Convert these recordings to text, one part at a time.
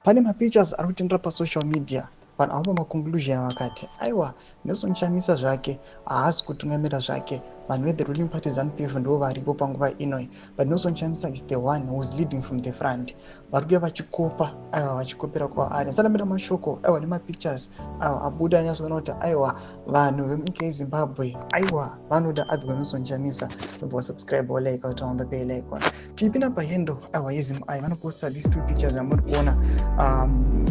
Pane mapictures ari kutendera pasocial media. Vanhu ava pamaconclusion vakati aiwa, Nelson Chamisa zvake haasi kutungamira zvake. Vanhu vethe ruling party ZANU PF ndo varipo panguva inoi, but Nelson Chamisa is the one who is leading from the front. Vari kuuya vachikopa, aiwa, vachikopera kwaari. Ndisadambira mashoko, aiwa, nemapictures aiwa abuda anyatsoona kuti aiwa, vanhu vemunyika yeZimbabwe, aiwa, vanoda Advocate Nelson Chamisa. Ndobva wasubscribe, walike, turn on the bell icon. Tipinda pahandle, aiwa, yeZim ai vanoposta these two pictures yamuri kuona.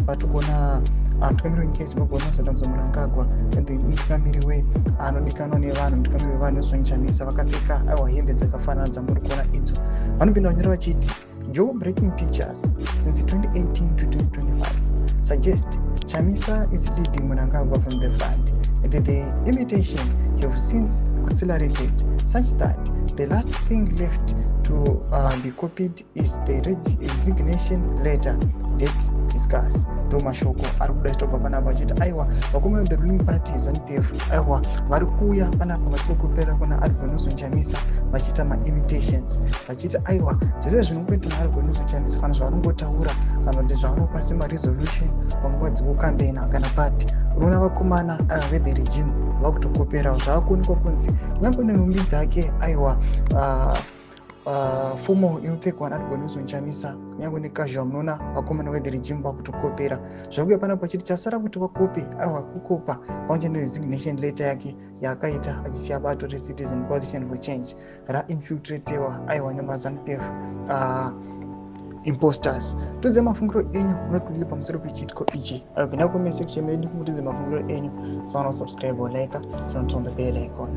Patikuona mutungamiri wenyika yeZimbabwe Nelson Dambudzo Mnangagwa and mutungamiri weanodikanwa nevanhu, mutungamiri wevanhu Nelson Chamisa, vakapfeka, aiwa, hembe dzakafanana dzamuri kuona idzo. Vanopinda vanyora vachiti, "Jaw breaking pictures since 2018 to 2025 suggest Chamisa is leading Mnangagwa from the front, and the imitation have since accelerated such that the last thing left to be copied is the resignation letter date discuss." Ndo mashoko ari kuda chitobva panapa vachiti aiwa, vakomana, the ruling party ZANU PF, aiwa, vari kuuya panapa vachikokopera kuna Advocate Nelson Chamisa, vachiita maimitations, vachiti aiwa, zvese zvinongoitwa naAdvocate Nelson Chamisa kana zvavanongotaura kana kuti zvavanopa semaresolution panguva dzekukambena kana papi, unoona vakomana vethe regime vakutokoperawo. Zvavakuonekwa kunzi kunyange nenhumbi dzake, aiwa, formal inopfekwa naAdvocate Nelson Chamisa, kunyange necasual, munoona vakomana vethe regime vakutokopera. Zvakuya panapa vachiti chasara kuti vakope, aiwa, kukopa pamwe chete neresignation letter yake yaakaita achisiya bato reCitizen Coalition for Change rainfiltratewa, aiwa, nemaZANU PF imposters. Tudze mafungiro enyu, munoti pamusoro pechiitiko ichi? Pinda comment section medu mutidze mafungiro enyu. Saona, subscribe, like, turn on the bell icon.